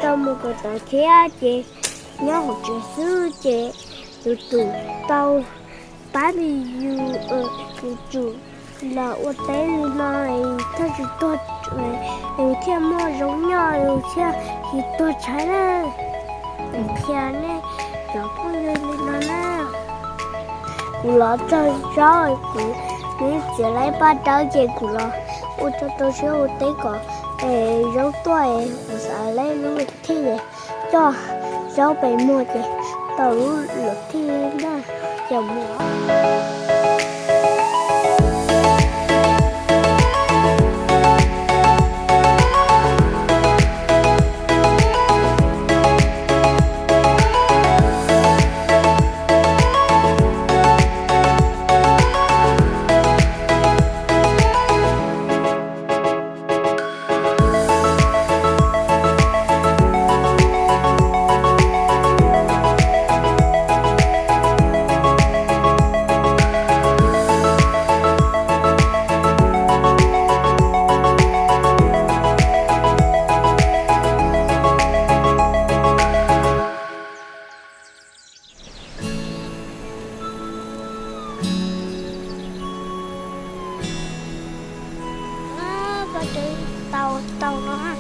tau mus kawm ntawv thiab ces nyob hauv tsev xwb ces yus tsum tau pab li yus, yus tsum los ua teb li no, thiaj tsis tuag, yus thiaj muaj zaub noj, yus thiaj tsis tuag tshaib na. Qhia nej cov phooj ywg li no na. Kuv los txog zaub, kuv nws txiav lawm paj dawb ces kuv los ua tau siab ua teb kom zaub tuaj, kuv xav lub luv thij coj zaub pem muag ces tau lub luv thij na, coj mus. Koj twb tau tau no.